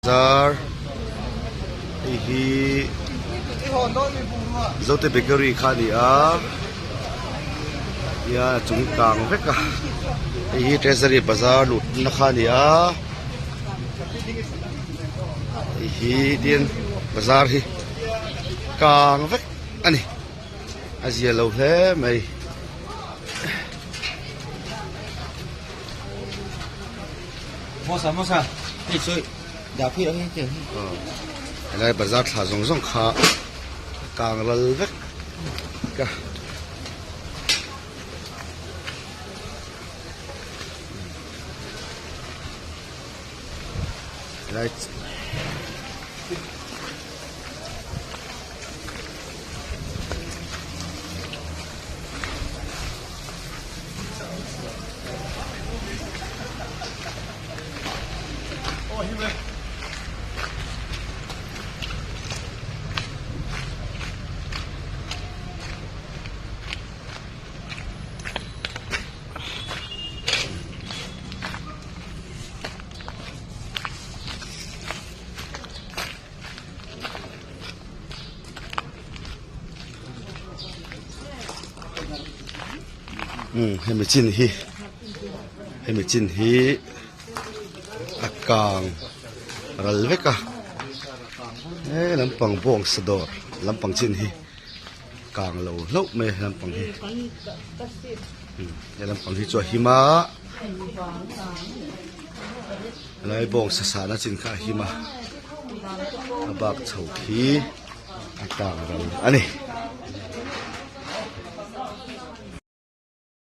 Bazar hei hi Zote bakery kha a ni a hian a chung kang vek a hei hi treasury bazar luhna kha a ni a hei hi tin bazar hi kang vek a ni a zia lo hle mai. Helai bazar thla zawng zawng kha kang ral vek a. Helai Umm hemi chin hi hemi chin hi a kang ral vek a he lampang bawng sa dawr lampang chin hi kang lo hlauh mai a lampang hi umm he lampang hi chu a him a helai bawng sa sahna chin kha a him a a bak chho khi a kang ral a ni.